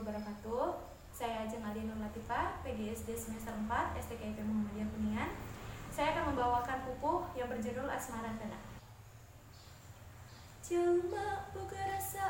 wabarakatuh. Saya Ajeng Ali Nur Latifah, PGSD semester 4 STKIP Muhammadiyah Kuningan. Saya akan membawakan pupuh yang berjudul Asmarandana. Jelma boga rasa